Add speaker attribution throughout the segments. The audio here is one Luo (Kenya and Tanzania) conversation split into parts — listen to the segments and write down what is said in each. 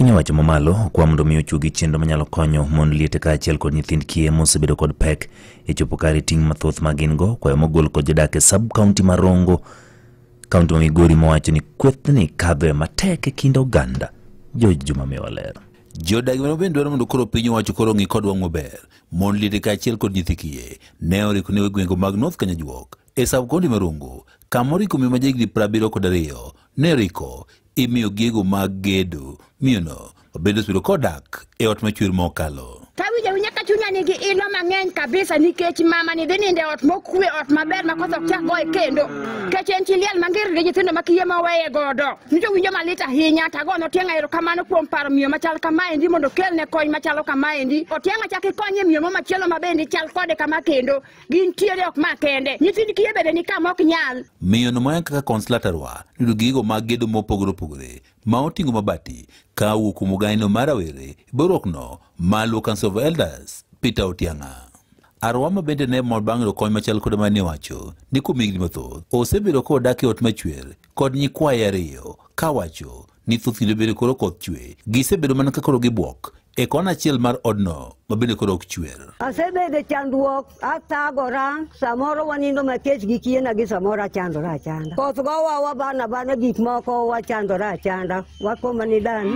Speaker 1: Piny owacho mamalo okwa mondo mi ochugi chenro manyalo konyo mon liete kaachiel kod nyithind kiye mosebedo kod pek e chopo kare ting' mathoth ma gin go. Kwayo mogol kod jodak e sub county ma Rongo, kaunti ma Migori, mowacho ni kwethni kadhoe matek e kind oganda. George Juma miwa ler.
Speaker 2: Jodak mano bende dwaro mondo koro piny owacho koro ng'i kod wang' maber mon liete kaachiel kod nyithi kiye ne oriko ne gwenge mag North Kanyajuok e sub county ma Rongo, kama oriko miyo ma jahigni 72 ne riko imiyo gigo mag gedo. Miyono bende osebedo kodak e ot machwer mokalo.
Speaker 3: Tawinjo awinja ka chunya nigi ilo mang'eny kabisa nikech mama ni dhi nindo e ot mokwe, ot maber ma koth ok chak goye kendo. Nikech en chi liel mangir gi nyithindo ma kiye ma oweye godo. Nyicho winjo malit ahinya, to agono Otieng'a erokamano kuom paro miyo machal kamaendi mondo okelne kony machalo kamaendi. Otieng'a chak ikonye miyo mo machielo ma bende chal kode kama kendo. Gintiere ok ma kende. Nyithind kiye bende ni kama ok nyal.
Speaker 2: Miyono ma en kaka Consolata Rwa yudo gigo mag gedo mopogore opogore ma oting'o mabati ka owuok kuom ogandano mar rawere borruokno mar Luo Council of Elders Peter Otiang'a. Arwa ma bende ne mor bang' yudo kony machal kod mane owacho ni kuom higni mathoth osebedo kodak e ot machwer kod nyikwaye ariyo, kawacho ni thoth kinde bende koro koth chwe gisebedo mana ka koro gibuok e kona achiel mar odno ma bende koro ok chwer.
Speaker 4: Asebedo e chandruok, athagora, samoro wanindo makech gi kiena gi samoro achandora achanda. Koth gowa wabano abana gik moko wachandora achanda, wakoma ni dani.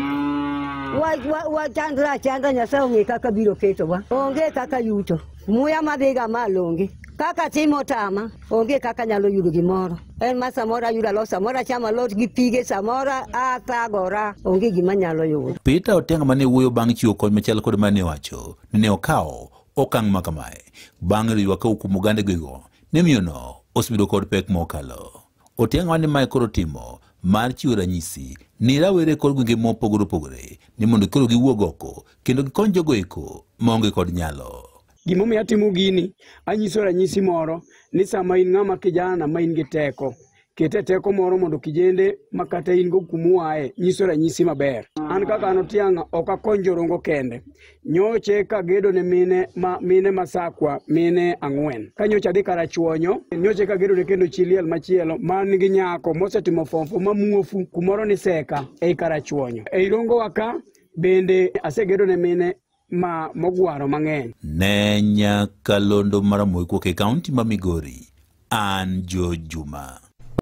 Speaker 4: Wachandora achanda, Nyasaye ong'e kaka biro ketowa. Onge kaka yuto. Muya madhiga malo onge. Kaka timo tama, onge kaka nyalo yudo gimoro. En ma samoro ayudo alot, samoro achamo alot gi pige, samoro athagora, onge gima nyalo yudo.
Speaker 2: Peter Otiang'a mane wuoyo bang' chiwo kony machal kod mane owacho ni ne okawo okang' ma kamae bang' yudo ywak kowuok kuom oganda gweng'go ne miyono osebedo kod pek mokalo. Otiang'a mane mae koro timo mar chiwo ranyisi ni rawere kod gwenge mopogore opogore ni mondo koro giwuog oko kendo gikony jogo eko maonge kod nyalo.
Speaker 5: Gimomiyo atimo gini, anyiso ranyisi moro ni sama in ng'ama kijana ma in gi teko, kete teko moro mondo kijende ma kata in go kumuaye nyiso ranyisi maber. An kaka an Otiang'a ok akony jorongo kende. Nyoche kagedo ne mine masakwa mine 4. Ka nyocha adhi Karachuonyo, nyoche kagedo ne kendo chi liel machielo man gi nyako mosetimo form 4 ma muofu kumoro ni Seka ei Karachuonyo. Ei Rongo wa ka bende asegedo ne mine ma mogwaro mang'eny.
Speaker 2: Ne nyakalondo mar Ramogi kowuok e kaunti ma Migori, an George Juma.